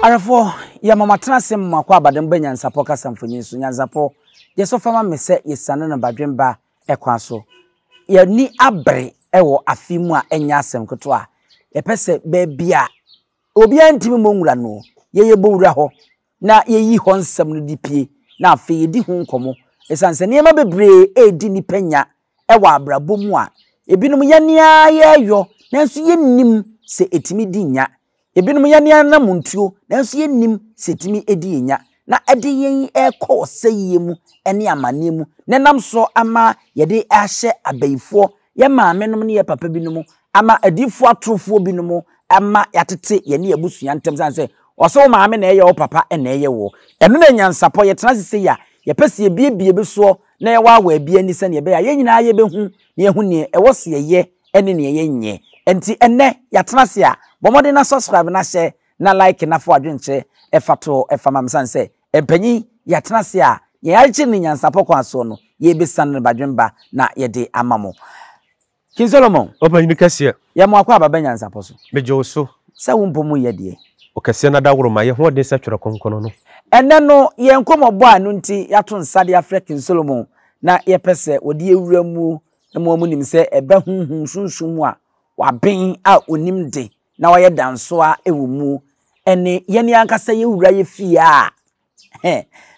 Ahwɛfoɔ, yɛma mo atena ase ma mo akɔ abadam ba Nyansapɔ kasa mfonyin so. Nyansapɔ, yɛ so fa ma me sɛ yɛsiane no badwemba kwan so. Yɛn ani abere wɔ afe mu a ɛnyɛ asɛm ketewa. Yɛpɛ sɛ baabi a obiara ntumi mmɔ nwura no, yɛn yɛbɔ wura hɔ na yɛyi hɔ nsɛm no de pue na afei yɛdi ho nkɔmmɔ. Ɛsiane sɛ nneɛma bebree redi nnipa nya wɔ abrabɔ mu a, ebinom yɛn ara yɛreyɔ nanso yɛnnim sɛ ɛtumi di nya. Ebinom yɛn anammɔntuo, nanso yɛnnim sɛ ɛtumi di yɛn nya, na ɛde yɛn rekɔ ɔsɛeɛ mu ne amaneɛ mu, na ɛnam so ama yɛde ahyɛ abayifoɔ, yɛn maamenom ne yɛn papa binom, ama adiyifoɔ atorofoɔ binom ama yɛatete yɛne yɛn abusua ntam, sane sɛ ɔsɛ wo maame na ɛyɛ wo papa na ɛyɛ woɔ. Ɛno na nyansapɔ, yɛtena ase sei a, yɛpɛ sɛ yɛbiebie bi soɔ na yɛwaawaa bi ani sɛdeɛ ɛbɛyɛ a yɛn nyinaa yɛbɛhu na yɛahu deɛ ɛwɔ sɛ yɛyɛ ne nea yɛnyɛ. Enti ɛnnɛ yɛatena ase a, bɔ mmɔden na subscribe na hyɛ na like na fa w'adwenkyerɛ fa to hɔ fa ma me sane sɛ mpanyin yɛatena ase a yɛn arekyere ne nyansapɔ kwan soɔ no yɛrebɛsiane no badwemba na yɛde ama mo. King Solomon. Ɔpanyin kɛseɛ. Yɛ mo akwaaba ba nyansapɔ so. Megye wo so. Sɛ wo mpo mo yɛ deɛ. Ɔkɛseɛ no adaworoma, yɛ hoɔden sɛ Twerɛ Kronkron no. Ɛnnɛ no yɛn nkɔmmɔbɔ a ɛno nti yɛato nsa de afrɛ King Solomon na yɛpɛ sɛ wɔde yɛn wura mu Mmoa mu nim sɛ ɛba honhom sunsum mu a, waben a onim de na wayɛ dansoa wɔ mu ne yɛn ankasa yɛ wura yɛ fie a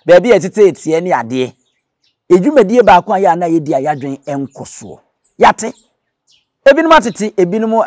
baabi a yɛtete teɛ ne adeɛ. Yɛ dwumadie baako a yɛ a na yɛdi a yɛadwen nkɔ soɔ. Yɛate. Ebinom atete, ebinom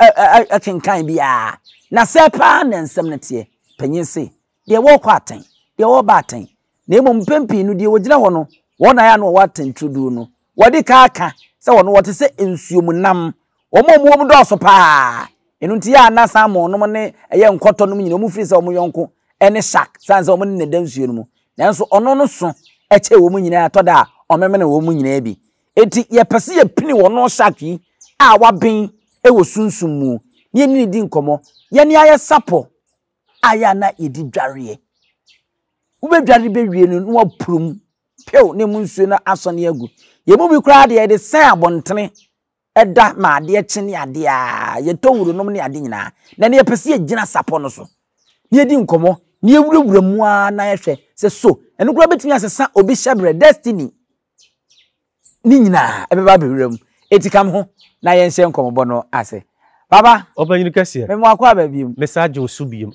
akenkan biara. Na sɛ paa na nsɛm no teɛ. Panyin se, deɛ wɔrekɔ atɛn, deɛ wɔreba atɛn. Na mmom mpɛn pii no, deɛ wɔgyina hɔ no, wɔn na ɛyɛ a na wɔwɔ atɛntuduro no. Wɔadi kan aka sɛ wɔn wɔte sɛ nsuom nam. Wɔn a wɔwɔ mu dɔɔso paa. Ɛno nti yɛ a na salmon nom ne ɛyɛ nkɔtɔ nom nyinaa wɔn firi sɛ wɔn yɔnko ne shark sane sɛ wɔn ne na ɛda nsuo no mu. Nanso ɔno no so kyɛ wɔn nyinaa ɛtɔ da a ɔmemene wɔn nyinaa bi. Enti yɛpɛ sɛ yɛpini wɔn shark yi a waben wɔ sunsum mu na yɛne no di nkɔmmɔ. Yɛne ayɛ sapɔ a yɛ a na yɛde dwareɛ. Wobɛdware bɛwie no na wapurum pew na emu nsuo no asɔne agu. Yɛn mu bi koraa deɛ yɛde sɛn abɔntene da ma adeɛ kye ne adeɛ a yɛtɔ wuro nom ne ade nyinaa. Na ne yɛpɛ sɛ yɛgyina sapɔ no so na yɛdi nkɔmmɔ na yɛwurawura mu ara na yɛhwɛ sɛ so ɛno koraa bɛtumi asesa obi hyɛberɛ, destiny. Ne nyinaa ɛbɛba abɛwura mu. Enti ka me ho na yɛnhyɛ nkɔmmɔbɔ no ase. Papa. Ɔpanyin kɛseɛ. Mema wakɔ aba biom. Mesa agye wo so biom.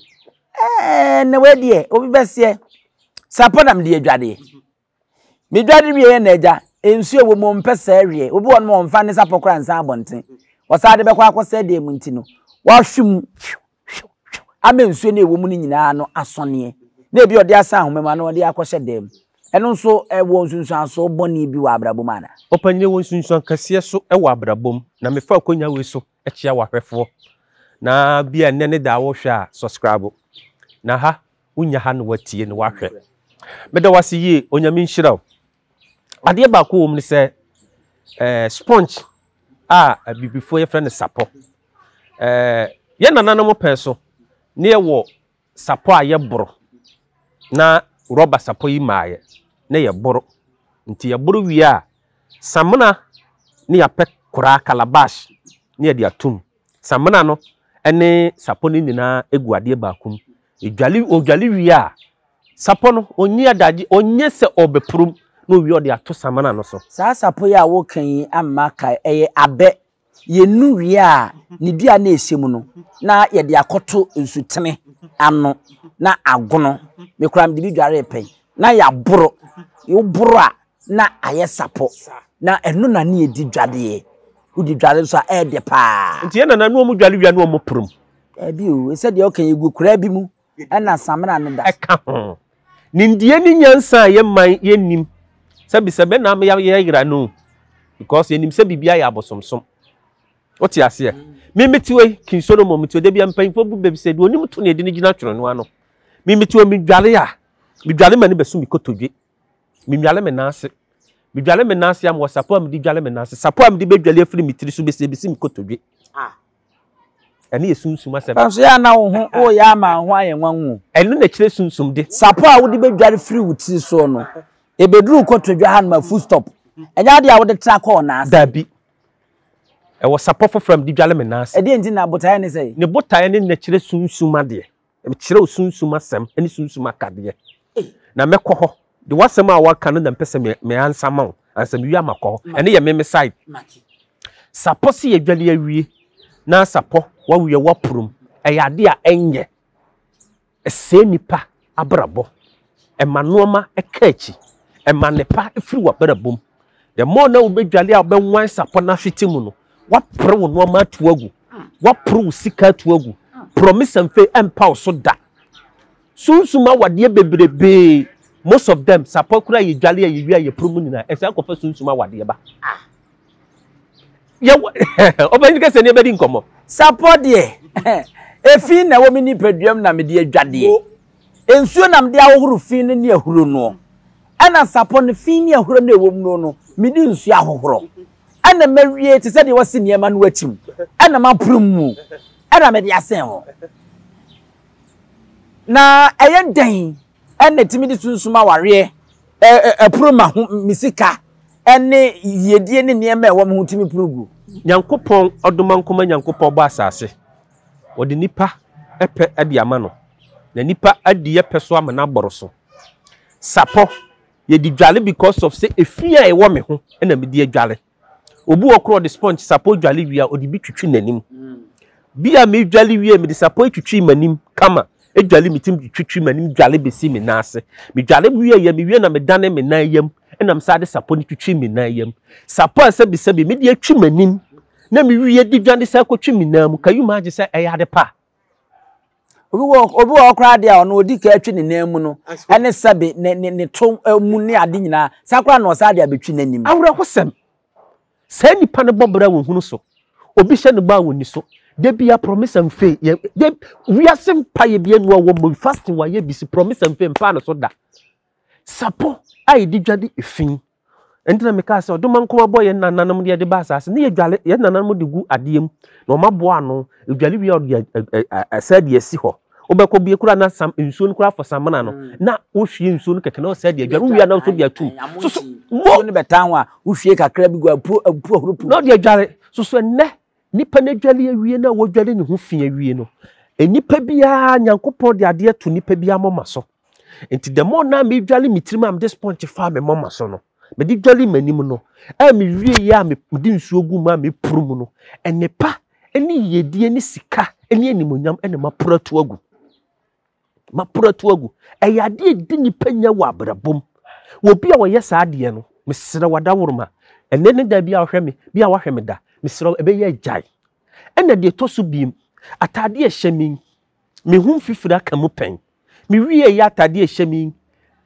Ɛɛ na wei deɛ obi bɛseɛ. Sapɔ na mede adwadeɛ. Medwade wieɛ na agya, nsuo ɛwɔ mu ɔmpɛ sɛ weɛ. Obi wɔ no ma ɔmfa ne sapɔ koraa nsan abɔnten. Ɔsan de bɛkɔ akɔsɛ dan mu nti no, wahwe mu ama nsuo no a ɛwɔ mu no nyinaa ano asɔneɛ, na ebi ɔde asan ahoma mu anaa ɔde akɔhyɛ dan mu. Ɛno nso ɛwɔ nsunsuansoɔ bɔne bi wɔ abrabɔ mu anaa? Ɔpanyin, ɛwɔ nsunsuan kɛseɛ so wɔ abrabɔ mu, na mefa akonya wei so kyea w'ahwɛfoɔ. Na bia nnɛ ne da a wohwɛ a, subscribe. Na ha, wonya ha na woatie na woahwɛ. Meda wo ase yie, Onyame nhyira wo. Adeɛ baako wɔ mu ne sɛ, eh, sponge a abibifoɔ yɛfrɛ no sapɔ. Eh, yɛn nananom pɛn so ne yɛwɔ sapɔ a yɛboro na rɔba sapɔ yi maayɛ na yɛboro. Nti yɛboro wie a, samena ne yɛapɛ koraa calabash ne yɛde atom. Samena no ne sapɔ no nyinaa gu adeɛ baako mu. Edwale, ɔdwale wie a, sapɔ no, ɔnyi adagye, ɔnyɛ sɛ ɔrebɛporom na ɔwie ɔde ato samena no so. Saa sapɔ yi a woka yi amma kae, ɛyɛ abɛ Yɛnu wie a, ne dua no a ɛhyɛ mu no, na yɛde akɔto nsutene ano na agono. Me koraa mede bi dwaree pɛn. Na yɛaboro. Woboro a, na ayɛ sapɔ. Na ɛno na ne yɛdi dwadeɛ. Wodi dware nso a, ɛyɛ dɛ paa. Nti yɛn nana no wɔn dware wie a na wɔn porom. Daabi o, sɛ deɛ ɔka yi, egu koraa bi mu ɛna samina no da. Ɛka ho. Nimdeɛ ne nyansa a yɛn man yɛnnim. Sɛbi sɛ bɛ na ama yɛayera no o. Because yɛnim sɛ biribi ayɛ abosomsom. Wote aseɛ? Me mete hɔ yi, King Solomon mete hɔ, da bi a mpanyinfoɔ bu bɛ bi sɛ deɛ onim to na yɛde no gyina twene no ano. Me mete hɔ medware a, medware ma no bɛso me kotodwe. Menware me nan ase. Medware me nan ase a, mewɔ sapɔ a mede dware me nan ase. Sapɔ a mede bɛdware afiri me tiri so bɛsi ɛbɛsi me kotodwe. Ɛno yɛ sunsum asɛm. Nanso yɛ a na wo ho reyɛ ama wo ho ayɛ nwanwa o. Ɛno na ɛkyerɛ sunsum de. Sapɔ a wode bɛdware firi wo tiri soɔ no, ɛbɛduru wo kotodwe hanom a, full stop. Ɛnyɛ adeɛ a wode tra kɔ wo nan ase. Dabi. Ɛwɔ sapɔ foforɔ a mede dware me nan ase. Ɛdeɛn nti na botaeɛ ne sɛn? Ne botaeɛ ne na ɛkyerɛ sunsum adeɛ. Mekyerɛ wo sunsum asɛm ne sunsum akadeɛ. Na mɛkɔ hɔ. De w'asɛm a waka no na mpɛ sɛ me me ansa ma wo. Ansa mewie a makɔ hɔ. Ɛno yɛ me me side. Sapɔ se yɛdwale awie na sapɔ wawie wapurum. Ɛyɛ adeɛ a ɛnyɛ. Ɛsɛe nnipa abrabɔ. Ɛma nnoɔma ka akyi. Ɛma nnepa firi w'abrabɔ mu. The more na wobɛdwale a wobɛnwan sapɔ no ahwete mu no, woapere wo nnoɔma atu agu. Woapere wo sika atu agu. Promise and fail ɛmpa wo so da. Sunsum awadeɛ bebrebee, most of them, sapɔ koraa yɛdwale a yɛwie a yɛpere mu nyinaa, ɛsan kɔfa sunsum awadeɛ ba. Yɛwɔ ɔbɛn kɛsɛ ne ɛbɛdi nkɔmmɔ. Sapɔ deɛ, efi na ɛwɔ me nipaduam na mede adwadeɛ. Nsuo na mede ahohoro fi no ne ahuro noɔ. Ɛna sapɔ no, fi ne ahuro no a ɛwɔ mu no no, mede nsuo ahohoro. Ɛna mawie te sɛ deɛ wɔasi nneɛma no akyim. Ɛna maporom mu. Ɛna mede asɛn hɔ. Na ɛyɛ dɛn ɛna ɛtumi de sunsum awareɛ ɛporo ma ho me sika ɛne yiedie ne nneɛma a ɛwɔ me ho tumi poro gu. Nyankopɔn ɔdomankoma Nyankopɔn bɔ asase, ɔde nipa pɛ de ama no, na nipa adi yɛ pɛ so ama no aboro so. Sapɔ, yɛde dwale because of sɛ efi a ɛwɔ me ho na mede adwale. Obi wɔ koraa ɔde sponge sapɔ dwale wie a ɔde bi twitwi n'anim. Bi a medwale wie mede sapɔ twitwi m'anim kama, edwale me tim twitwi m'anim dwale besi me nan ase. Medwale wie yɛ mewie na medane me nan yam ɛna mesan de sapɔ no twitwi me nan yam. Sapɔ a sɛbisɛbi mede atwi m'anim na mewie de dwane san kɔtwi me nan mu. Can you imagine sɛ ɛyɛ ade pa? Obi wɔ obi wɔ hɔ koraa deɛ a ɔno odi kan atwi ne nan mu no ɛne sɛbe ne ne ne to mu ne ade nyinaa saa koraa na ɔsan de abɛtwi n'anim. Awerɛhosɛm! Saa nipa no bɔ bra wɔ hunu so. Obi hyɛ no bɔ a wɔnni so. Da bia promise and fail. Yɛ de wiase mpaeɛ bia ni wɔ mo fasting wayɛ bi si promise and fail mpa no so da. Sapɔ a yɛde dwade efi. Ɛnti na mekaa sɛ ɔdoma nko abɔ yɛn nananom de yɛde ba asase ne yɛdwale yɛn nananom de gu adeɛ mu na wɔn aboa ano edwale wie a ɔde ɛsɛ de asi hɔ wobɛkɔ bie kura na sam nsuo no kura afɔ samina no mm. na wohwie nsuo no kɛkɛ na ɔsɛ de adware wowie na nso de atum soso mo nsuo no bɛtan ho a wohwie kakra bi gu apu apu ahuru pu na ɔde adware soso ɛnɛ nipa no adwale awie na wɔdwale ne ho fi awie no nipa biara nyankopɔn de adeɛ to nipa biara mɔma so Nti the more na medwale me tirim a mede sponge faa me mɔma so no, mede dwale m'anim no, a mewie yɛ a mede nsuo gu mu a mepuru mu no, nnepa ne yiedie ne sika ne animuonyam na maporo atu agu. Maporo atu agu. Ɛyɛ adeɛ ɛdi nipa nya wɔ abrabɔ mu. Wɔ bi a wɔyɛ saa adeɛ no, mesrɛ wadaworoma, ɛnɛ ne da bi a wɔhwɛ me, bi a wɔahwɛ me da, mesrɛ wo ɛbɛyɛ agyae. Ɛna deɛ ɛtɔ so biem, ataadeɛ ɛhyɛ me Me ho mfifiri aka mu pɛn. Me wieeɛ ataadeɛ a ɛhyɛ me yi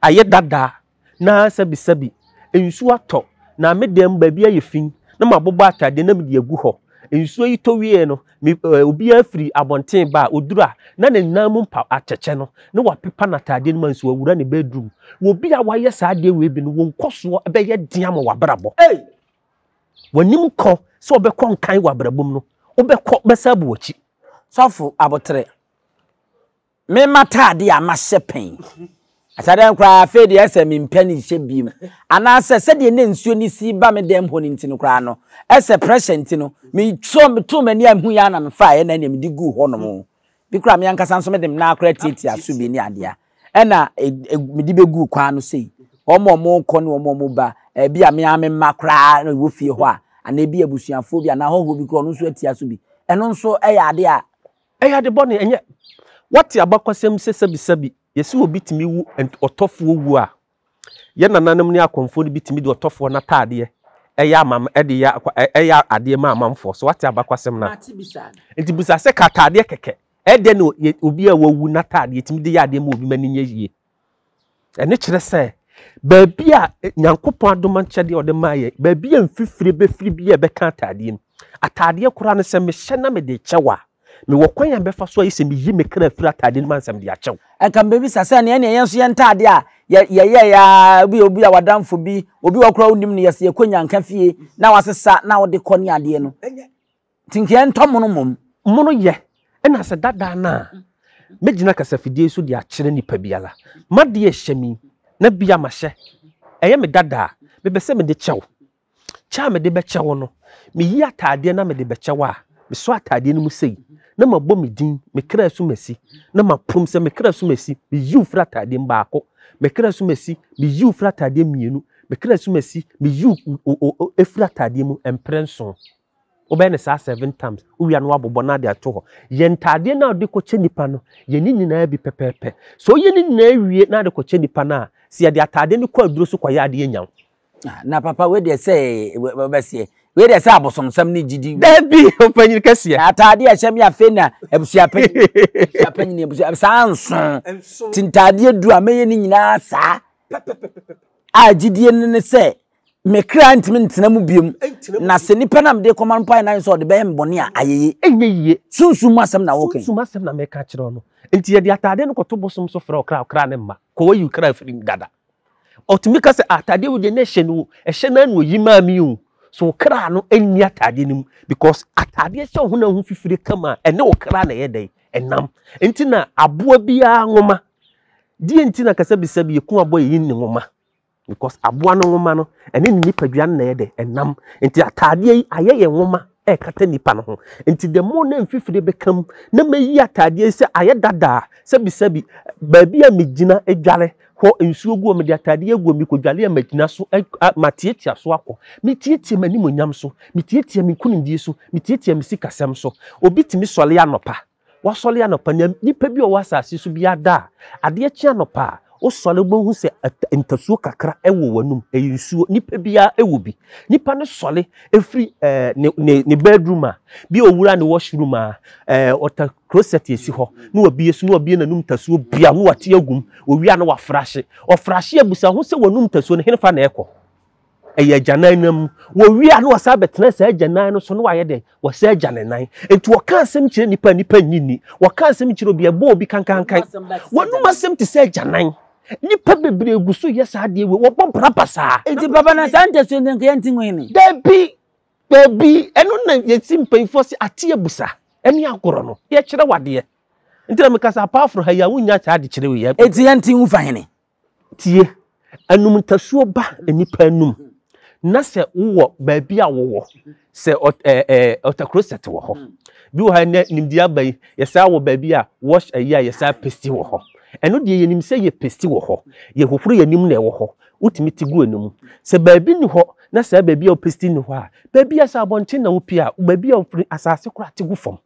ayɛ dada na sɛbisɛbi nsuo atɔ na me dan mu baabi ayɛ fi na mabobɔ ataadeɛ na mede agu hɔ. Nsuo yi tɔ wieeɛ no, me eh, obiara firi abɔnten ba a, ɔduru a, na ne nan mu mpa atɛkyɛ no na wapepa n'ataadeɛ no ma nsuo awura ne bedroom. Obi a wayɛ saa adeɛ wei bi no, wo nkɔsoɔ bɛyɛ den ama w'abrabɔ. Ei! W'anim kɔ sɛ wobɛkɔ nkan wɔ abrabɔ mu no, wobɛkɔ bɛsa abu w'akyi. Sɔfo aboterɛ, me m'atadeɛ a mahyɛ pɛn, atadeɛ no koraa afei deɛ ɛsɛ mempɛ ne nhyɛ biem, anaasɛ sɛdeɛ na nsuo no si ba me dɛm hɔ no nti no koraa no, ɛsɛ pressure nti no, mesɔ metoo m'ani a mehu yɛ a na mefaeɛ na ɛnea mede guu hɔnom. Bi koraa me ankasa nso mede me nan koraa tiatia so bi ne adeɛ a, ɛna mede bɛguu kwan no sei. Wɔn a wɔrekɔ ne wɔn a wɔreba, ebi a me ara me mma koraa na ɛwɔ fie hɔ a, anaa ebi abusuafoɔ bi anaa ahɔhoɔ bi koraa ɔno nso atia so bi. Ɛno nso yɛ adeɛ a. Ɛyɛ ade bɔne, ɛnyɛ. Woate abakɔsɛm sɛ sɛbisɛbi, yɛse obi tumi wu, ɔtɔfoɔ wu a, yɛn nananom ne akɔmfoɔ no bi tumi de ɔtɔfoɔ no ataadeɛ ɛyɛ amam ɛde yɛ ɛyɛ adeɛ ma amanfoɔ. So woate abakɔsɛm no a? Nti bisa sɛ ka ataadeɛ kɛkɛ, ɛdɛn na obi a wawu n'ataadeɛ tumi de yɛ adeɛ ma obi ma no nyɛ yie? Ɛno kyerɛ sɛ baabi a Nyankopɔn adom akyɛdeɛ a ɔde maa yɛn, baabi a mfifire bɛfiri bi a ɛbɛka ataadeɛ mu. Ataadeɛ koraa no sɛ mehyɛ na mede kyɛ wo a, mewɔ kwan a mɛfa so ayɛ sɛ meyi me kra firi ataadeɛ no mu ansa mede akyɛ wo. Nka mebɛbisa sɛ neɛ neɛ yɛn nso yɛn ntaadeɛ a yɛyɛeɛ ara, obi obi a w'adamfo bi, obi wɔ koraa wonim no, yɛsɛ yɛkɔ nyanka fie na wasesa na wode kɔ ne adeɛ no. Nti nka yɛntɔ mono mmom. Mono yɛ, ɛna sɛ dada no a, mɛgyina kasafidie so de akyerɛ nipa biara. M'adeɛ ɛhyɛ me yi, na bi a mahyɛ, ɛyɛ me dada a, mepɛ sɛ mede kyɛ wo. Kyɛ a mede bɛkyɛ wo no, meyi ataadeɛ na mede bɛkyɛ wo a, mesɔ ataadeɛ no mu sei, na mabɔ me din, me kra so masi, na mapom sɛ me kra so masi, meyi wo firi ataadeɛ mu baako, me kra so masi, meyi wo firi ataadeɛ mmienu, me kra so masi, meyi wo firi ataadeɛ mu mprɛnson. Wobɛyɛ no saa seven times. Wowie a na woabobɔ na ade ato hɔ. Yɛ ntaadeɛ no a wode kɔkyɛ nipa no, yɛ ne nyinaa bi pɛpɛɛpɛ. Sɛ woyɛ ne nyinaa wie na ade kɔkyɛ nipa no a, sɛ yɛde ataadeɛ no kɔ aduro so kɔyɛ adeɛ nya wo. Ah, na papa wei deɛ sɛ wɔbɛseɛ wei deɛ sɛ abosomsɛm ne gyidi. Dabi ɔpanyin kɛseɛ. Ataadeɛ a ɛhyɛ me afei na abusua panyin abusua panyin abusua saa nson ti ntaadeɛ du a mɛyɛ ne nyinaa saa a gyidie no ne sɛ Me kra ntumi ntena mu biom, na sɛ nipa no a mede rekɔma no mpo ayɛ n'adwene sɛ ɔde bɛyɛ me bɔne a, ayɛ ye. Ɛnyɛ yie. Sunsum mu asɛm na woreka yi. Sunsum asɛm na mereka akyerɛ wo no. Enti yɛde ataadeɛ no kɔto bosom so frɛ ɔkra a, ɔkra no mma. Kɔ wayi wo kra afiri mu dada. Ɔtumi ka sɛ, ah, ataadeɛ wei deɛ na ɛhyɛ no o, ɛhyɛ no ara na ɔyi maa me o. So wo kra no nni ataadeɛ no mu because ataadeɛ hyɛ wo honam ho fifire kama a, ɛne wo kra na ɛyɛ dɛn? Ɛnam. Enti na aboa biara nwoma. Deɛ nti na kasabisabi yɛku aboa yɛyi ne nwoma. Because aboa no nwoma no, ɛne ne nipadua no na ɛyɛ dɛ, ɛnam. Nti ataadeɛ yi ayɛ yɛn nwoma ɛrekata nipa no ho. Nti the more na mfifire bɛka mu, na mɛyi ataadeɛ yi sɛ ayɛ dada a, sɛbisɛbi, baabi a megyina dware hɔ nsuo gu hɔ, mede ataadeɛ agu hɔ, mekɔdware a magyina so, matiatia so akɔ. Metiatia m'animuonyam so, metiatia me nkunimdie so, metiatia me sikasɛm so. Obi tumi sɔre anɔpa, Wasɔre anɔpa, nea nipa bi a ɔwɔ asase so biara da a, adeɛ kye anɔpa a, wosɔre wobɛhu sɛ ntasuo kakra wɔ w'anum, ɛyɛ nsuo, nipa biara wɔ bi. Nipa no sɔre firi ɛɛ ne ne ne bedroom a, bi a owura ne washroom a, ɛɛ ɔta closet esi hɔ, na wabie so, na wabie n'anum ntasuo bia, na wate agum, owie a na wafrahye. Ɔfrahye a, bisa ho sɛ w'anum ntasuo no henefa na ɛkɔ? Ɛyɛ agyanan no mu. Wɔwie a na wɔsan bɛtena saa agyanan no so na wɔayɛ dɛn? Wɔsan agya ne nan. Enti wɔka asɛm kyerɛ nnipa a nnipa nnye nni. Wɔka asɛm kyerɛ obi a ɛbɔ obi kankankan. Wɔnom asɛm te sɛ agyanan. Nnipa bebree gu so yɛ saa adeɛ wei. Wɔbɔ bra basaa. Enti papa na saa ntasuo no nka yɛnte ngu hene? Dabi, dabi. Ɛno na yɛsi mpanyinfoɔ se ate abusa ɛne agorɔ no. Yɛkyerɛ wo adeɛ. Nti na meka sɛ apart from ha yi a wonnya saa adekyerɛ wei. Enti yɛnte ngu fa hene? Tie, anum ntasuo ba nnipa anum, na sɛ wowɔ baabi a wowɔ, sɛ ɔtakrosɛt wɔ hɔ. Bi wɔ ha nnɛ nimdeɛ aba yi, yɛsaa wɔ baabi a wash ayi a yɛsaa pesti wɔ hɔ. Ɛno deɛ yɛnim sɛ yɛ pesti wɔ hɔ, yɛhohoro yɛn anim na ɛwɔ hɔ, wotumi te gu anum. Sɛ baabi nni hɔ na saa baabi a wopesti nni hɔ a, baabi a sɛ abɔnten na wopie a, baabi a wofiri asase koraa te gu fam.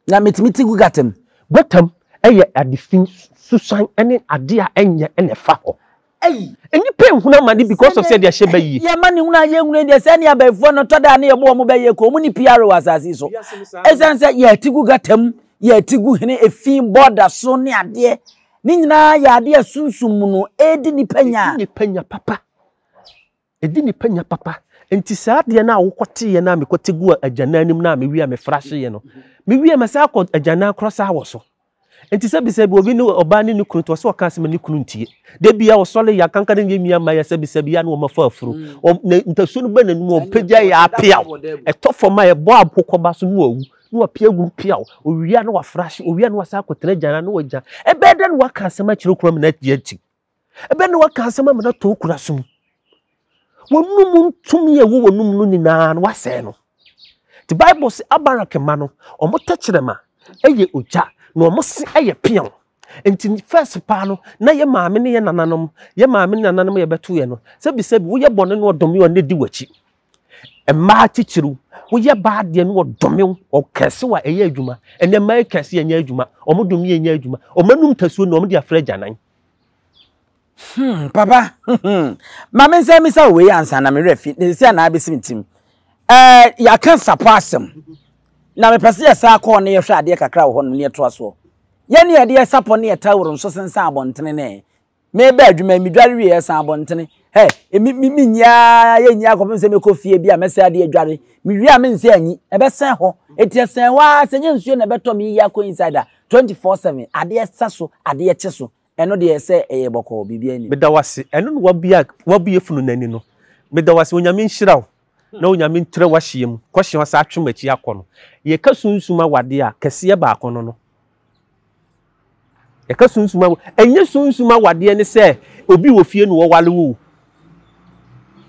Na metumi te gu gutter mu. Gutter mu yɛ ade fi, susuan ne ade a ɛnyɛ na ɛfa hɔ. Ei! Nnipa nhunu amane because of sɛ deɛ ahyɛ bɛ yie. Yɛn mma ne hunu a yɛnhunu yi deɛ sɛ ne abayifoɔ no tɔ da a ne yɛbɔ wɔn bɛ yie kɔ wɔn ni PR wɔ asase yi so. Ɛsiane sɛ yɛte gu gutter mu, yɛte gu hene efi border so ne adeɛ. Ne nyinaa yɛ adeɛ a sunsum mu no ɛredi nnipa nya. Ɛdi nnipa nya papa. Ɛdi nnipa nya papa. Nti saa adeɛ no a wokɔteeɛ no a mekɔte guu agyanan no mu no a mewie a mefrahyeeɛ no, mewie a mɛsan akɔ agyanan korɔ saa wɔ so. Nti sɛbisɛbi obi ne ɔbaa ne ne kunu te ɔsɛ ɔka asɛm a ne kunu ntie. Da biara ɔsɔre yɛ akanka ne yɛ nua mmaa yɛ sɛbisɛbi yɛ a na wɔn afa afuro. Ne ntasuo no ba n'anum ɔpagya yɛ apeaw. Ɛtɔ fam a ɛbɔ akokɔba so na wawu. Na wapia agu mu peaw. Owie a na wafrahye, owie a na wasan akɔtena agyanan na wagya. Ɛbɛyɛ dɛn na waka asɛm akyerɛ okunu ama no agye ati? Ɛbɛn na waka asɛm ama no atɔ wo kura som. Wɔnum ntumi a ɛwɔ wɔnum no nyinaa no wasɛe no. Nti Bible sɛ Abarak mma no, wɔn tɛkyerɛma yɛ ogya na wɔn se yɛ peaw. Nti first paa no, na yɛ maame ne yɛ nananom, yɛ maame ne nananom yɛbɛto yɛ no, sɛbisɛbi woyɛ bɔne na ɔdome ɔne di w'akyi. Mmaa titiriw, woyɛ baa deɛ no wɔdome wo, wɔkɛse wo a ɛyɛ adwuma. Ɛnɛ mmaa yi kɛse ɛnyɛ adwuma, wɔn dome yɛ ɛnyɛ adwuma. Wɔn anum tasuo na wɔn de afra agyanan. Hmm, papa, ma me nsa misa wei ansa na me werɛ fi, ne sisi a na abɛsi me tirim. Ɛɛ, yɛaka sapɔ asɛm, na mepɛ sɛ yɛsan kɔ hɔ na yɛhwɛ adeɛ kakra wɔ hɔ nom na yɛtoa soɔ. Yɛne yɛde yɛ sapɔ ne yɛ tawuro nso sensan abɔntene nɛ. Meba adwuma yi, medware wie yɛsan abɔntene. Hɛ, me, me, menyi ara, yɛnyi akɔpem sɛ mɛkɔ fie bi a mɛsɛ adeɛ adware. Mewie a mensɛ anyi, ɛbɛsɛn hɔ. Eti ɛsɛn hɔ ara, sɛ nyɛ nsuo na ɛbɛtɔ me yiyi akɔ inside a, 24/7, adeɛ sa so, adeɛ kye so. Ɛno deɛ sɛ ɛyɛ bɔkɔɔ, biribiara nnim. Meda wo ase, ɛno na wabue wabue funu no ani no. Meda wo ase, Onyame nhyira wo na Onyame ntrɛ w'ahyeɛ mu. Kɔhye ɔsa atwe m'akyi akɔ no. Yɛka sunsum awadeɛ a, kɛseɛ baako no no. Yɛka sunsum awa ɛnyɛ sunsum awadeɛ ne sɛ obi wɔ fie na ɔware wo o.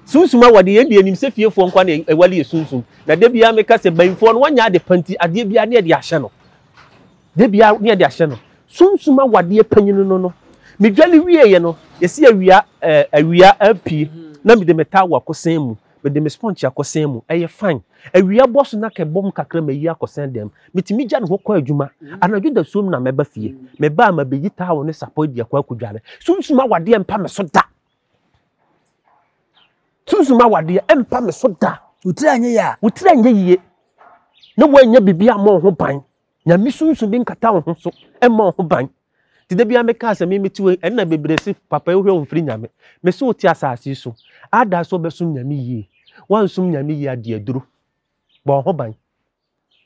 Sunsum awadeɛ yɛn deɛ yɛnim sɛ fiefoɔ nkoa na ɛware yɛ sunsum. Na da biara meka sɛ banyinfoɔ no wɔnyɛ ade pa nti adeɛ biara ne yɛde ahyɛ no. Da biara ne yɛde ahyɛ no. Sunsum awadeɛ panyin no no, medwale wieeɛ no, yɛsi awia ɛɛ awia apue na mede me towel akɔsɛn mu, mede me sponge akɔsɛn mu, ɛyɛ fine. Awia bɔ so na kɛbɔ mu kakra mayi akɔsɛn dɛm. Metumi gya ne hɔ kɔ adwuma. Anadwo dasuom na mɛba fie. Meba a mabɛyi towel ne sapɔ adi akɔ akɔdware. Sunsum awadeɛ mpa me so da. Sunsum awadeɛ mpa me so da. Wo tiri anyɛ yie a. Wo tiri anyɛ yie na woannya biribi ammɔ wo ho ban. Nyame sunsum bi nkata wo ho so mmɔ wo ho ban. Nti da biara meka sɛ me mete wei ɛnna bebree se papa yi wohwɛ wo mfiri Nyame. Me se wote asase yi so ada sɛ wobɛsom Nyame yie. Woansom Nyame yie a di aduro. Bɔ wo ho ban.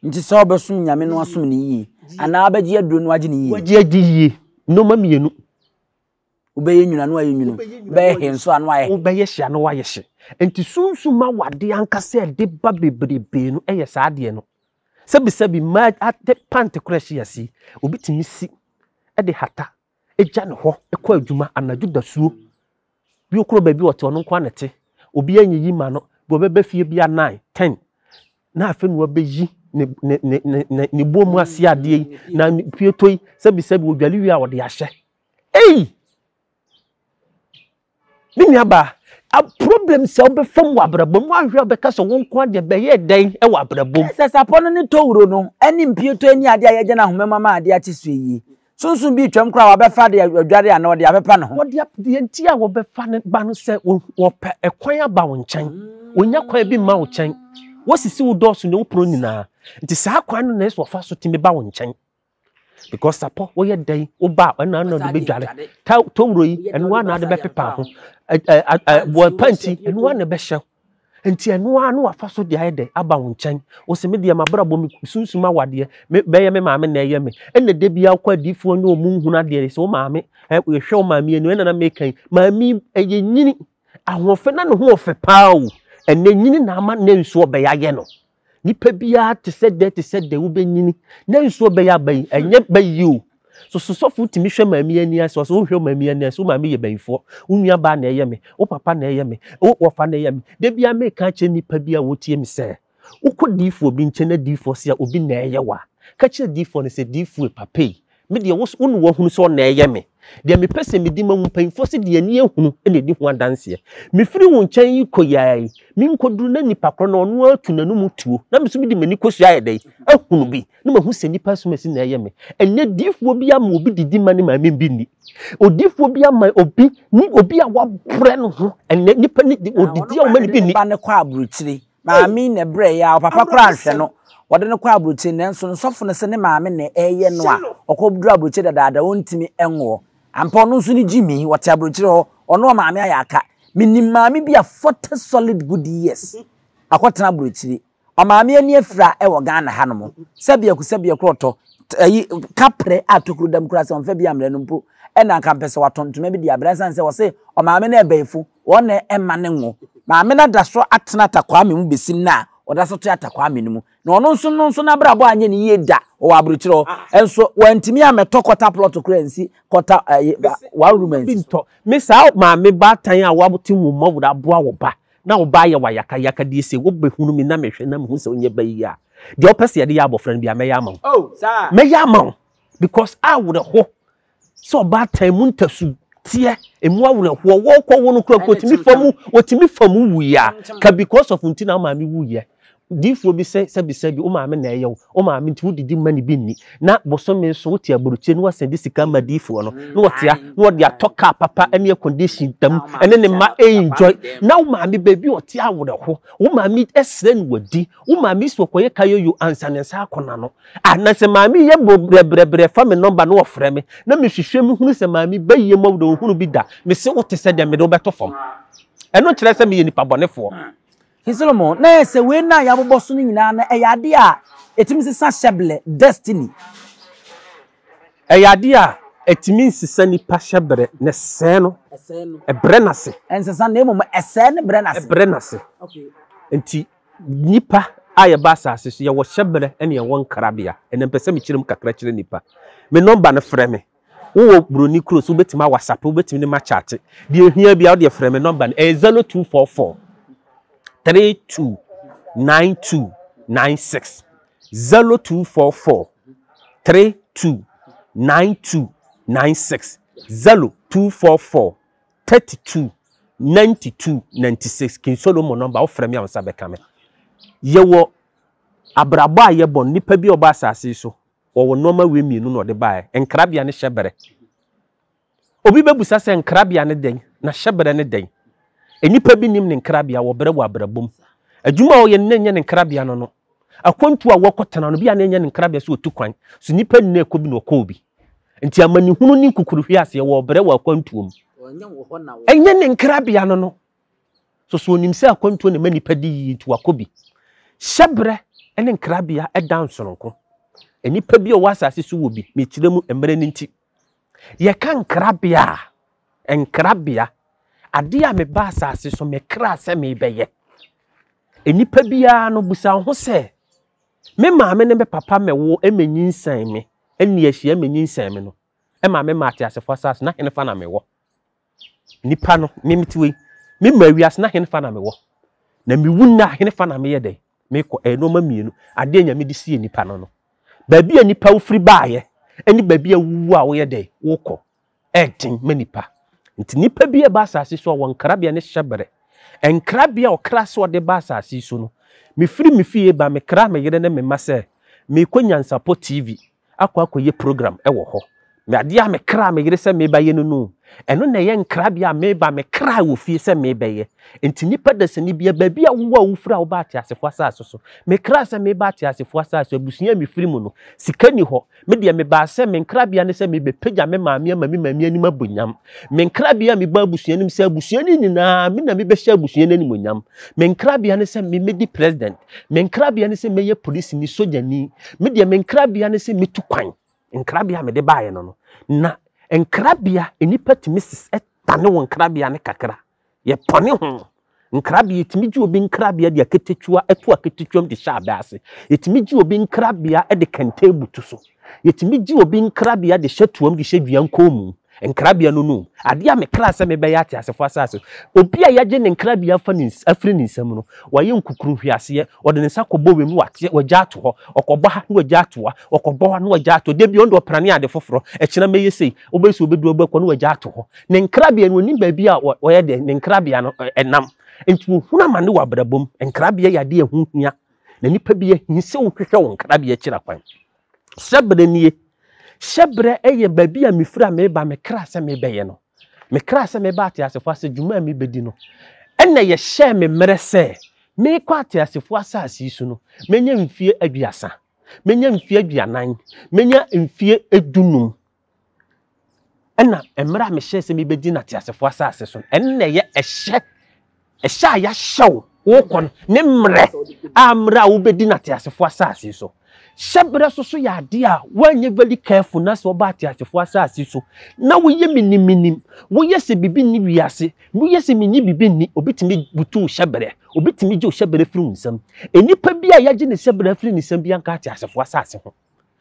Nti sɛ wobɛsom Nyame no asom no yie anaa wobɛgye aduro no agye no yie. Wagye adi yie. Nnoɔma mmienu. Wobɛyɛ nwunu ano ayɛ nwunu. Wobɛyɛ he nso ano ayɛ he. Wobɛyɛ hye ano ayɛ hye. Nti sunsum awadeɛ ankasa a ɛde ba bebrebe no yɛ saa adeɛ no. Sɛbisɛbi mmaa ate pant koraa ɛhyɛ yɛn ase yi, obi tumi si de hata gya ne hɔ kɔ adwuma anadwo dasuo. Bi okuro baabi ɔte ɔno nko ara na ɛte. Obiara nyiyi ma no. Bi ɔbɛba fie bi a nine, ten na afei na wabɛyi ne ne ne ne ne ne bɔ mu ase adeɛ yi na ne pieto yi sɛbisɛbi odwale wie a ɔde ahyɛ. Ei! Me nuabaa, a problem sɛ wobɛfa mu wɔ abrabɔ mu ahwɛ a wobɛka sɛ wo nko adeɛ bɛyɛ dɛn wɔ abrabɔ mu. Sɛ sapɔ no ne towuro no ne mpieto ne adeɛ a yɛgya no ahoma mu ama adeɛ akye soɔ yi, sunsum bi retwam koraa a wabɛfa de adware anaa ɔde apepa ne ho. Wɔde ap deɛ nti a wɔbɛfa ne ba no sɛ wɔpɛ ɛkwan aba wo nkyɛn. Wɔnya kwan bi mma wo kyɛn. Wɔsisi wo dɔɔso ne wo pono nyinaa. Nti saa kwan no na ɛsɛ wɔfa so tumi ba wo nkyɛn. Because sapɔ woyɛ dɛn woba a ɛna ɛna de bɛdware ta towuro yi ɛno ara na ade bɛpepa ho wɔ panti ɛno ara na ɛbɛhyɛ nti ɛno ara na wafa so de ayɛ dɛ aba wo nkyɛn wɔsɛ me deɛ mabrabɔ me sunsum awadeɛ me bɛyɛ me maame na ɛyɛ me ɛna da bi akɔ adiifoɔ ne ɔmo nhunu adeɛ sɛ wo maame ɛhwɛ wo maame ani ɛna na meka yi maame ɛyɛ nyini ahoɔfɛ na ne ho ɔfɛ paa o ɛnɛ nyini na ama ne nso ɔbɛyɛ ayɛ no Nipa biara te sɛ dɛ te sɛ dɛ wobɛnyini na nsuo bɛyɛ aba yi ɛnyɛ ba yi o. So so sɔfo tumi hwɛ maame ani ase ɔsɛ wohwɛ maame ani ase wo maame yɛ bayifoɔ wo nua baa na ɛyɛ me wo papa na ɛyɛ me wo wɔfa na ɛyɛ me da biara meka akyerɛ nipa bi a wɔtie me sɛ wokɔ diifoɔ bi nkyɛn na diifoɔ se a obi na ɛyɛ wa ka kyerɛ diifoɔ no sɛ diifoɔ papa yi Me deɛ, wo wo na woahunu sɛ ɔna ɛyɛ me. Deɛ mepɛ sɛ medi ma wo mpanyinfoɔ sɛ deɛ ani ahunu na ɛdi ho adanseɛ. Mefiri wo nkyɛn yi kɔ yi ara yi, menkɔduru na nipa korɔ no ɔno ara tu n'anum tuo, na me nso mede m'ani kɔsua ayɛ dɛn? Ahunu bi, na mahu sɛ nipa asomasi na ɛyɛ me. Ɛnnɛ diifoɔ bi ama obi didi ma ne maame bi nni. Odiifoɔ bi ama obi ne obi a wabrɛ ne ho. Ɛnnɛ nipa ne odidi a ɔma ne bi nni. Ba no kɔ aburokyire Maame yi na ɛbrɛeɛ ara, ɔpapa koraa anhwɛ no. Wɔde no kɔɔ aburokyire nanso no sɔfo no sɛ ne maame na ɛreyɛ no a, ɔkɔduru aburokyire dadaada ɔntumi nwoɔ. Ampa ɔno nso ne gyimi, ɔte aburokyire hɔ, ɔne ɔmaame ayɛ aka. Menim maame bi a 40 solid good years akɔtena aburokyire. Ɔmaame ani afira wɔ Ghana hanom. Sɛbiako sɛbiako ɔtɔ ayi kaprɛ a tokuro dam koraa sɛ ɔmfa bi ammrɛ no mpo ɛna anka mpɛ sɛ watɔ ntoma bi de abrɛ ɛsiane sɛ ɔse ɔmaame no ɛbɛyifo Wɔn na ɛma no ngo. Maame no da so atena Atakwame mu besi nnɛ a ɔda so te Atakwame no mu. Na ɔno nso no nso n'abrabɔ anyɛ ne yie da wɔ aburokyire hɔ. Nso wantumi ammɛtɔ kɔta plɔt koraa ansi kɔta ɛyi one room ansi so. Me saa maame baatan a woate wo mma wura aboa wo ba na wo ba ayɛ wo ayakayakadeɛ sei, wobɛhunu me na mehwɛ na mehu sɛ wonyɛ ba yie a, deɛ wopɛ sɛ yɛde yɛ abɔfra no biara mɛyɛ ama wo. Oh, saa? Mɛyɛ ama wo because awerɛho sɛ ɔbaatan mu ntasu teɛ emu awerɛhoɔ wɔkɔ wo no kura kɔ otumi fa mu otumi fa mu wuiɛ a ka because of nti na wo maame wuiɛ diifoɔ bi sɛ sɛbi sɛbi wo maame na ɛyɛ wo wo maame nti wodidi ma ne bi nni na bosome so wote aburukyire na wasan de sika ma diifoɔ no na wɔtea na wɔde atɔ kaa papa ne air condition dam ɛne ne mma enjoy na wo maame baabi ɔte awerɛho wo maame ɛsrɛ no wadi wo maame si ɔkɔyɛ kayoyo ansa ne nsa akɔ n'ano Ah na sɛ maame yɛ bo brɛbrɛbrɛ fa me nɔmba na ɔfrɛ me na me hwehwɛ mu hunu sɛ maame ba yie mu awura ɔhunu bi da me se wo te sɛ deɛ mede wo bɛto fam ɛno nkyerɛ sɛ meyɛ nipa bɔnefoɔ. King Solomon, na ɛyɛ sɛ wei no a yɛabobɔ so no nyinaa no ɛyɛ adeɛ a ɛtumi sesa hyɛblɛ, destiny. Ɛyɛ adeɛ a ɛtumi nsesa nipa hyɛbrɛ na ɛsɛe no, ɛbrɛ no ase. Ɛnsesa na mmom ɛsɛe no brɛ no ase. Ɛbrɛ no ase. Nti Nnipa a yɛba asase so, yɛwɔ hyɛberɛ ne yɛwɔ nkrabea. Ɛnnɛ mepɛ sɛ mekyerɛ mu kakra kyerɛ nnipa. Me nɔmba no frɛ me. Wowɔ buroni kuro so, wobɛtumi awasape, wobɛtumi ne makyate. Deɛ ɛhia biara wodeɛ frɛ me nɔmba no. Ɛyɛ 0244 32 92 96. 0244 32. 2 9 2 9 6 0244 32 92 96 King Solomon nɔmba wofrɛ me a wo nsa bɛka me. Yɛwɔ abrabɔ a yɛbɔ no nipa bi a ɔba asase yi so wɔwɔ nneɛma wei mmienu na ɔde baeɛ nkrabea ne hyɛberɛ. Obi bɛbusa sɛ nkrabea ne dɛn na hyɛberɛ ne dɛn? Nnipa bi nim ne nkrabea wɔ berɛ wɔ abrabɔ mu. Adwuma a ɔyɛ no na ɛnyɛ ne nkrabea no no. Akwantuo a wɔkɔtena no bi a na ɛnyɛ ne nkrabea sɛ ɔtu kwan. So nnipa nyinaa ɛkɔ bi na ɔkɔɔ bi. Nti amanehunu ne nkukuruhweaseɛ wɔ ɔbrɛ wɔ akwantuo mu. Ɛnyɛ ne nkrabea no no. So so onim sɛ akwantuo na ɛma nnipa di yie nti wakɔ bi. Hyɛberɛ ne nkrabea da nsononko. Nnipa bi a ɔwɔ asase so wɔ bi, mekyerɛ mu mmerɛ no nti. Yɛka nkrabea a, nkrabea, adeɛ a meba asase so mekra sɛ mebɛyɛ. Nnipa biara no busa wo ho sɛ, me maame ne me papa mɛwo mɛnyinsɛn me, ɛnni ahyia mɛnyinsɛn me no, ɛma me ma ateasefoɔ asase na henefa na mewɔ? Nipa no, me mete wei, me ma wiase na henefa na mewɔ? Na mewu nnɛ a henefa na meyɛ dɛn? Mekɔ. Ɛyɛ nneɛma mmienu. Adeɛ Nyame de sie nipa no no. Baabi a nipa wofiri baayɛ ɛne baabi a wowu a woyɛ dɛn? Wokɔ. Ɛden ma nipa. Nti nipa bi a ɛba asase so a wɔ nkrabea ne hyɛberɛ. Nkrabea a ɔkra sɛ ɔde ba asase so no, mefiri me fie ba mekra me yere ne me mma sɛ merekɔ Nyansapɔ TV akɔ akɔyɛ program wɔ hɔ. Me adeɛ a mekraa me yere sɛ merebɛyɛ no no, ɛno na ɛyɛ nkrabea a mereba mekraa wɔ fie sɛ merebɛyɛ. Nti nipa dasani bia, baabi a wowɔ a wofiri a woba ateasefoɔ asase so, mekraa sɛ mereba ateasefoɔ asase so, abusua a mefiri mu no, sika nni hɔ. Me deɛ mebaa sɛ me nkrabea ne sɛ merebɛpagya me maame ama me maame anim abɔ nyam. Me nkrabea a mebaa abusua no mu sɛ abusua no nyinaa me na mebɛhyɛ abusua no animuonyam. Me nkrabea ne sɛ me mɛdi president. Me nkrabea ne sɛ mɛyɛ polisini, sogyani. Me deɛ me nkrabea ne sɛ mɛtu kwan. Nkrabea a mede baeɛ no no. Na nkrabea, nnipa tumi dane wo nkrabea no kakra. Yɛpɔne ho. Nkrabea, yɛtumi gye obi nkrabea de aketetua to aketetuam de hyɛ abɛ ase. Yɛtumi gye obi nkrabea de kɛntɛn butu so. Yɛtumi gye obi nkrabea de hyɛ toam de hyɛ dua nkɔn mu. Nkrabea no no. Adeɛ a mekra sɛ mebɛyɛ ateasefoɔ asase so. Obi a yɛagye ne nkrabea afa ne afiri ne nsam no, wayɛ nkukuruhweaseɛ. Ɔde ne nsa kɔbɔ wiem na wate, wagya ato hɔ. Ɔkɔbɔ ha na wagya ato ha. Ɔkɔbɔ ha na wagya ato hɔ. Da bi ɔno deɛ ɔprane ade foforɔ. Ɛkyena mɛyɛ sei. Wobɛyɛ sɛ ɔbɛdu ɔbɛkɔ na wagya ato hɔ. Ne nkrabea no, ɔnim baabi a ɔyɛ dɛ, ne nkrabea no nam. Nti ɔhunu amane wɔ abrabɔ mu. Nkrabea yɛ adeɛ a ɛho hia. Na nipa bi ahi sɛ wohwehwɛ wo nkrabea akyiri akwan. Hyɛberɛ nie. Hyɛberɛ yɛ baabi a mefiri a meba, me kra sɛ mebɛyɛ no. Me kra sɛ meba ateasefoɔ ase dwuma a mebɛdi no. Ɛna yɛhyɛɛ me mmerɛ sɛ merekɔ ateasefoɔ asase yi so no, mɛnya mfie aduasa, mɛnya mfie aduanan, mɛnya mfie dunum. Ɛna mmerɛ a mehyɛɛ sɛ mebɛdi no ateasefoɔ asase so no, ɛno na ɛyɛ ɛhyɛ, ɛhyɛ a yɛahyɛ wo wokɔ no, ne mmerɛ a mmerɛ a wobɛdi no ateasefoɔ asase so. Hyɛberɛ so so yɛ adeɛ a woanyɛ very careful na sɛ wɔba ateasefoɔ asase so na woyɛ miniminim, woyɛ sɛ biribi nni wiase, woyɛ sɛ menyi biribi nni, obi tumi butu wo hyɛberɛ, obi tumi gye wo hyɛberɛ firi wo nsam. Nnipa bi a yɛagye ne hyɛberɛ afiri ne nsam bi anka ateasefoɔ asase ho.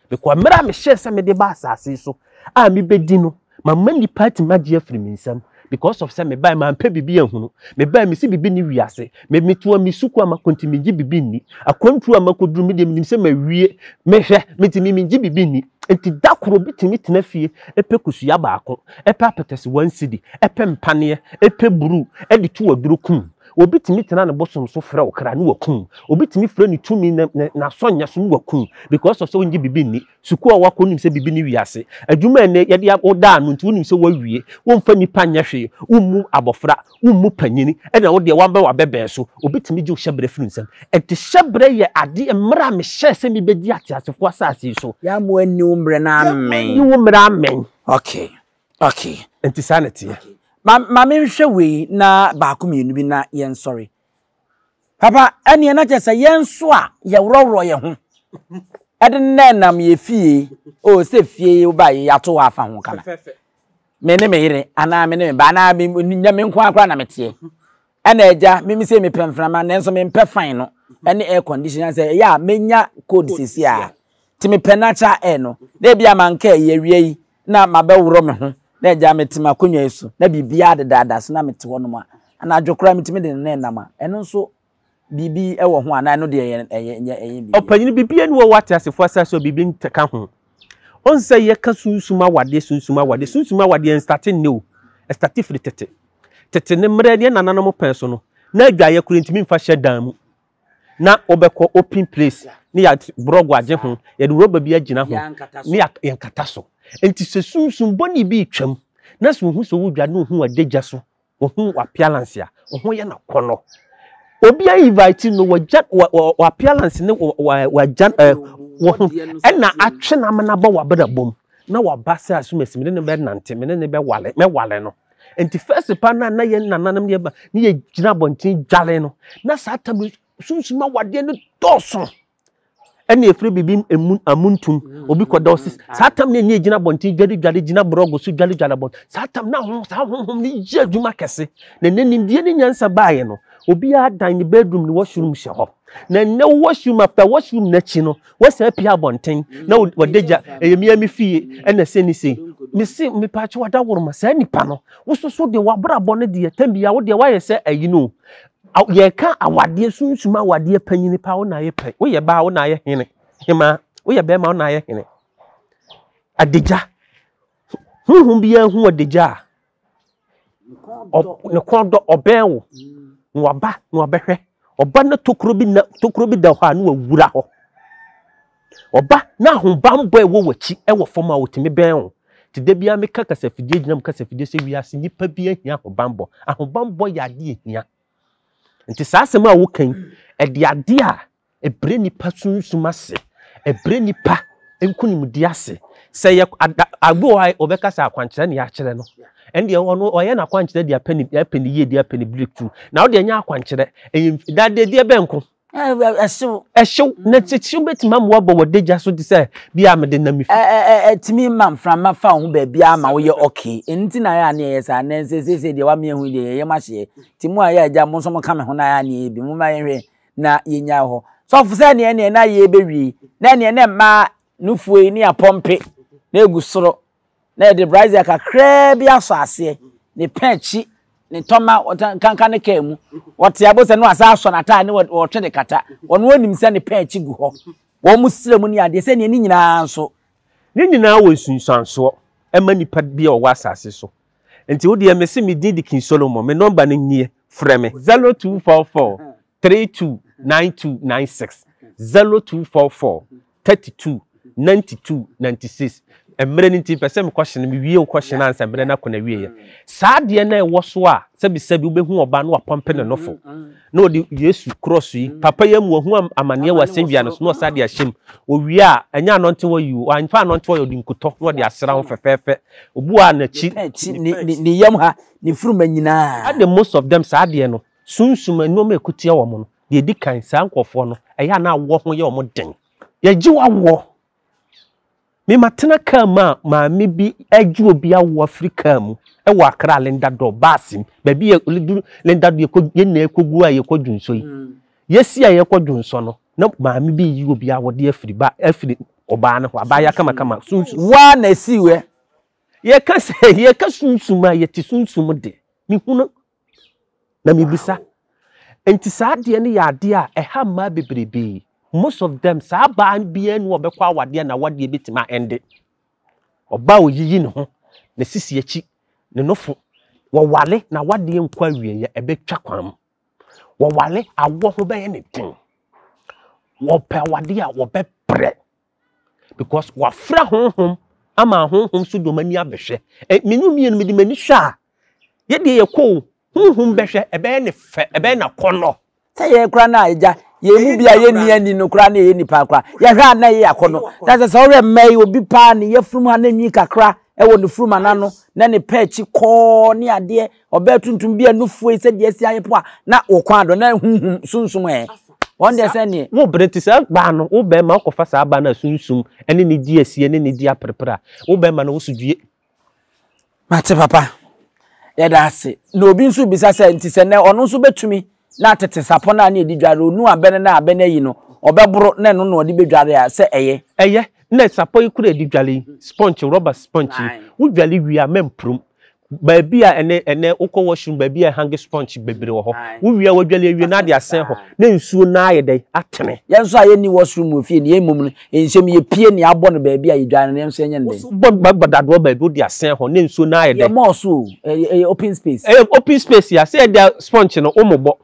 Because mmerɛ a mehyɛɛ sɛ mede ba asase yi so a mebɛdi no, mama nnipa atumi agye afiri me nsam because of sɛ mebae mampɛ biribi anhunu. Mebae mese biribi nni wiase. Me metoa me sukuu a makɔ nti mengye biribi nni. Akwantuo a makɔduru me deɛ menim sɛ mawie. Mehwɛ, metumi mengye biribi nni. Nti da koro obi tumi tena fie pɛ kosua baako, pɛ apɛtɛse one cedi, pɛ mpaneɛ, pɛ bruu de to aduro kum. Obi tumi tena ne bosom so frɛ wo kra ne wakum wo. Obi tumi frɛ ne tumi ne ne n'asɔnyɛ so ne wakum wo because of sɛ wongye biribi nni. Sukuu a wakɔ wonim sɛ biribi ne wiase. Adwuma a ɛnnɛ yɛde wo da ano nti wonim sɛ woawie. Womfa nnipa nyɛ hwee. Wommu abɔfra, wommu panyini ɛna wo deɛ woaba w'abɛbɛn so. Obi tumi gye wo hyɛberɛ firi wo nsam. Ɛnti hyɛberɛ yɛ adeɛ mmerɛ a mehyɛɛ sɛ mebɛdi ateasefoɔ asase yi so. Yɛammoa anni wo mmerɛ no Yɛammoa anni wo mmerɛ amen. Okay. Okay. Nti saa na ɛteɛ. Ma ma menhwɛ wei na baako mmienu bi na yɛnsɔre. Papa, ɛneɛ na kyerɛ sɛ yɛn nso a yɛworɔworɔ yɛn ho ɛde nnɛ nam yɛ fie o sɛ fie yi woba yi yɛato hɔ afa ho kama. Me ne me yere anaa me ne me ba anaa me nyɛ me nko ara koraa na meteɛ. Ɛna agya, me me sei mepɛ mframa nanso mempɛ fan no ɛne air condition sɛ ɛyɛ a menya cold sisi a nti mepɛ natural air no na ebi a manka ɛyi awia yi na mabɛworɔ me ho na agya mete m'akonnwa yi so na biribiara dedaada so na mete hɔnom a anadwo koraa metumi de ne nan nam a ɛno nso biribi wɔ ho anaa ɛno deɛ ɛyɛ ɛyɛ ɛyɛ biribi. Ɔpanyin biribi ani wɔ wɔ ateasefoɔ asase so a biribi nka ho. Ɔn sɛ yɛka sunsum awadeɛ, sunsum awadeɛ, sunsum awadeɛ ɛnstate nnɛ o, ɛstate firi tete. Tete ne mmerɛ yɛn nananom pɛn so no, na adwaeɛ koraa ntumi mfa hyɛ dan mu. Na wobɛkɔ open place ne yɛ borɔgo agye ho, yɛde rɔba bi agyina ho ne yɛnkata so. Nti sɛ sunsum bɔne bi retwam na sɛ ohu sɛ wodware na ohu w'adagya so Ohu w'appearance a, wo ho yɛ no akɔnnɔ. Obi a invite no, wagya w'appearance ne wagya wo ho ɛna atwe no amena bɔ w'abrabɔ mu na waba sɛ asomasi me ne no bɛnante, me ne no bɛwale, mɛwale no. Nti first pa no a na yɛn nananom ne yɛba ne yɛgyina abɔnten dwale no, na saa tam sunsum awadeɛ no dɔɔso. ɛna efiri biribi emu amuntum obi kɔ da ɔsi saa tam na ɛni egyina abɔnten dware dware gyina borɔgo so dware dware abɔnten saa tam na ho saa honhom ne yɛ adwuma kɛse na ɛnɛ nimdeɛ ne nyansa baayɛ no obiara dan ne bedroom ne washroom hyɛ hɔ na ɛnɛ washroom after washroom n'akyi no wɔsan apia abɔnten na wɔde gya ɛyɛ mia mi fie ɛna ɛsɛ ne sei mesi mepaakyɛ wada woroma saa nipa no wososo deɛ wabrabɔ no deɛ tam bia wo deɛ wayɛ sɛ ayi no Yɛka awadeɛ, sunsum awadeɛ panyini paa wo na ayɛ pɛ. Woyɛ baa wo na ayɛ hene. Hemaa, woyɛ bɛrima wo na ayɛ hene. Adagya. Honhom biara hu adagya a, ne kɔn dɔ, ɔbɛn wo. Na waba na wabɛhwɛ. Ɔba na tokuro bi na tokuro bi da hɔ a na wawura hɔ. Ɔba na ahobammɔ a ɛwɔ w'akyi wɔ fam a ɔtumi bɛn wo. Nti da biara meka kasafidie gyina mu kasafidie sɛ wiase nnipa bi ahia ahobammɔ. Ahobammɔ yɛ adeɛ ɛhia. Nti saa asɛm a woka yi, ɛde adeɛ a ɛbrɛ nipa sunsum ase, ɛbrɛ nipa nkonimdi ase. Sɛ yɛ ada abi wɔ hɔ a wɔbɛka sɛ akwankyerɛ na yɛakyerɛ no. Ɛndeɛ ɔno ɔyɛ n'akwankyerɛ de apɛ ne apɛ ne yie de apɛ ne breakthrough. Na wo deɛ ɛnyɛ akwankyerɛ, ɛyɛ dadeɛ bɛnko. Ɛhyew. Ɛhyew. Na hyew bɛtumi ama woabɔ w'adagya so te sɛ bi a mede nam fi. Ɛtumi ma mframa fa wo ho baabiara ma woyɛ okay. Ɛno nti na ayɛ a ne yɛyɛ saa. Na sɛ seesei deɛ wame ahu yi deɛ yɛyɛ mahyeɛ. Nti mo a ɛyɛ agya mo nso moka me ho na ayɛ a ne yɛyɛ bi. Momma yɛnhwɛ na yɛnyae hɔ. Sɔfo sɛ neɛ neɛ na yɛbɛwie na neɛ na mmaa nufoɔ yi ne apɔmpe na ɛgu soro na yɛde brazier kakraa bi asɔ aseɛ, ne pɛn akyi, ne ntɔma, nkanka ne kaa mu. Wɔte abo sɛ no asa asɔ n'ataade ne wɔtwe de kata. Wɔn wɔnim sɛ ne pɛn akyi gu hɔ. Wɔn mo srɛ mu ne adeɛ sɛ nea ne nyinaa nso. Ne nyinaa wɔ nsunsuansoɔ ɛma nipa bi a ɔwɔ asase so. Nti wo deɛ mese me din de King Solomon, me nɔmba no nie, frɛ me. 0244 32 9296, 0244 32 92 96 mmerɛ no nti mpɛ sɛ mekɔhyene mewie wo kɔhyene ansa mmerɛ no akɔ n'awieɛ saa adeɛ no a ɛwɔ so a sɛbisɛbi wobɛhu ɔbaa no wapɔmpe ne nofo na ɔde Yesu krɔso yi papa yi amu wahu amaneɛ wɔ asɛnnua no so na ɔsa de ahyɛ mu owie a ɛnyɛ anɔnte hɔ yi o wamfa anɔnte hɔ yɛ ɔde nkutɔ na ɔde asra ho fɛfɛɛfɛ obu a n'akyi ne yam ha ne furuma nyinaa ade most of them saa adeɛ no sunsum nneɛma ɛkutia wɔn no deɛ ɛdi kan saa nkurɔfoɔ no ɛyɛ a na awoɔ ho yɛ wɔn den Yɛgye wo awoɔ. Me matena kaa mu a maame bi agye obi awoɔ afiri kaa mu wɔ Accra Linda Dor baase mu. Baabi yɛ duru Linda Dor yɛkɔ yɛn nyinaa yɛkɔgu a yɛkɔ dwonsɔ yi. Yɛsi a yɛkɔ dwonsɔ no na maame bi reyi obi awɔde afiri ba afiri ɔbaa no hɔ abaayewa kamakama sunsum. Woa na esii wɛ. Yɛka sɛ yɛka sunsum a yɛte sunsum de. Mehunu Na mebisa. Nti saa adeɛ no yɛ adeɛ a ɛha mmaa bebrebee. Most of them, saa baa biara ni ɔbɛkɔ awadeɛ na awadeɛ bɛtumi a ɛnde. Ɔbaa a ɔyiyi ne ho, ne sisi akyi, ne nofo, wɔwale na awadeɛ nkɔ awieɛ, ɛbɛtwa kwan mu. Wɔwale, awoɔ ho bɛyɛ ne den. Wɔpɛ awadeɛ a wɔbɛbrɛ. Because wafrɛ honhom ama honhom so de wɔn ani abɛhwɛ. Ɛ me ne mmienu mede m'ani hwɛ a, yɛ deɛ yɛkɔ o, honhom bɛhwɛ, ɛbɛyɛ ne fɛ, ɛbɛyɛ n'akɔnnɔ. Sɛ yɛn koraa no a agya, yɛn mu bi a yɛnni ani no koraa na yɛyɛ nipa koraa, yɛhwɛ a na ɛyɛ akɔnnɔ. Na sɛ sɛ wohwɛ mmaa yi, obi paa ne yafunu ha na nwi kakra wɔ ne funuma no ano, na ne pɛ akyi kɔɔ ne adeɛ, ɔbaa tuntum bi a nufoɔ yi sɛdeɛ asi ayɛ po a, na wo kɔn adɔ, na huhum sunsum ɛ. Wɔn deɛ sɛ neɛ. Wo bere nti saa baa no, wo bɛrima wokɔfa saa baa no a sunsum ne ne di asie ne ne di aperepere a, wo bɛrima no wo so due. Mate papa. Yɛda ase. Na obi nso bisa sɛ, nti sɛ nɛ ɔno nso bɛtumi na atete sapɔ no a ne yɛde dware, ɔnu abɛ no na abɛ no ayi no, ɔbɛboro na ɛno na ɔde bɛdware a, sɛ ɛyɛ? Ɛyɛ. Na sapɔ yi koraa a yɛde dware yi, sponge, rubber sponge yi, wo dware wie a, mɛmpurum. Baabi a ɛnɛ ɛnɛ wokɔ washroom baabi a hange sponge bebree wɔ hɔ. Wowie a wadwale awie na ade asɛn hɔ na nsuo no ayɛ dɛn atene. Yɛn nso a yɛnni washroom wɔ fie no, yɛn mmom no, nhyɛm yɛpie nea abɔ no baabi a yɛdware no, yɛn nso yɛnyɛ no dɛn? Wobɔ bɔ dadoɔ baabi wode asɛn hɔ na nsuo no ayɛ dɛn? Yɛ mɔɔ so o, ɛyɛ ɛyɛ open space. Ɛyɛ open space a, sɛ yɛde sponge no womobɔ.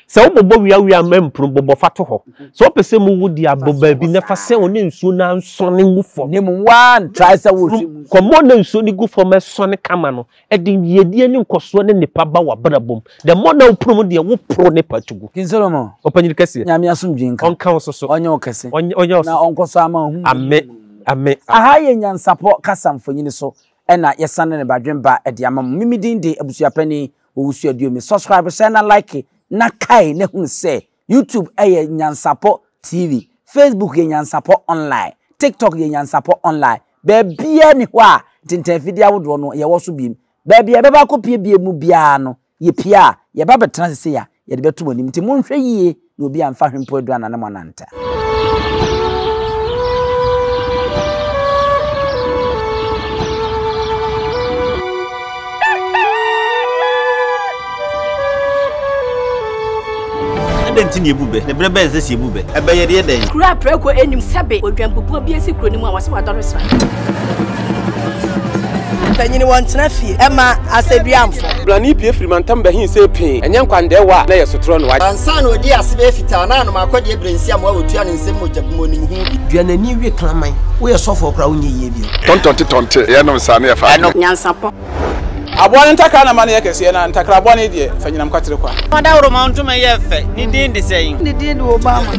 Sɛ wobobɔ wie a wie a mma mpunu, bobɔ fa to hɔ. Sɛ wopɛ sɛ mu wo deɛ a, bɔ baabi na fa sɛn hɔ na nsuo no ara nsɔne ngu fam. Na mmom woantrae sɛ worehwɛ mu nsuo. Kɔmmɔ na nsuo no gu fam sɔne kama no, ɛde yiedie ne nkɔsoɔ ne nnepa ba w'abrabɔ mu. The more na wopunu mu deɛ, woporo nnepa to gu. King Solomon. Ɔpanyin kɛseɛ. Nyame asomdwie nka wo. Ɔnka wo nso so. Ɔnyɛ wo kɛse. Ɔnyɛ wo so. Na ɔnkɔ so ama wo ho. Ame, ame. Aha yɛ Nyansapɔ kasa mfonini so na yɛsane ne badwemba de ama mo. Me me din de Abusuapanin Owusu Aduomi. Subscribe, hyɛ na like na kae na hunu sɛ YouTube yɛ Nyansapɔ TV, Facebook yɛ Nyansapɔ Online, TikTok yɛ Nyansapɔ Online. Baabiara nni hɔ a ntentan afidie ahodoɔ no yɛwɔ so biem. Baabi a yɛbɛba akɔpie bie mu biara no, yɛpie a, yɛba bɛtena sesei a, yɛde bɛto mo anim. Nti monhwɛ yie na obi amfa hwempo aduru anane mo ananta. Adɛn nti na yɛbu bɛ? Na berɛ bɛn na ɛsɛ sɛ yɛbu bɛ? Ɛbɛ yɛde yɛ dɛn? Kuro a prako nnim sɛbe odwanpupoɔ bi asi kuro no mu a wɔse wadɔre sra. Mpanyin wɔntena fie ɛma asɛduamfo. Blani pue firi mantam bɛhe see pee, ɛnyɛ nkwandɛɛwa a na ɛyɛ sotorɔ no. Ansa na ɔdii ase bɛyɛ fitaa na anom akɔdeɛ berɛ nsi amoa wɔtua ne nsam mogya bi mu ɔnim ho bi. Dua n'ani we kraman. Woyɛ sɔfoɔ koraa wonyɛ yie bio. Tɔntɔnte tɔnte, yɛnom saa na yɛfa adeɛ. Nyansapɔ. Aboa no ntakra na ma no yɛ kɛseɛ, na ntakra bɔne deɛ, fa nyinam kwatere kwa. Ɔdawuroma ntoma yɛ fɛ, ne din de sɛn? Ne din de Obama.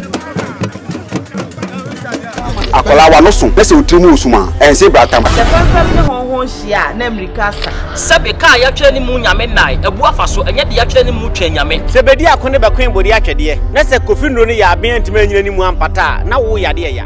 Akwadaa w'ano so na sɛ wo tiri mu wɔ sum a, ɛnse bratam. Sɛ fɛmfɛm ne hɔnhɔn hyia a, na mmirika asa. Sɛbe ka a yɛatwerɛ ne mu Nyame nnae, abu afa so, ɛnyɛ deɛ yɛatwerɛ ne mu Twɛn Nyame. Sɛ bedi ako ne bɛkoe bode atwɛdeɛ, na sɛ Kofi nnuro no yɛ aben antumi anyina ne mu ampata a, na wo yadeɛ ya.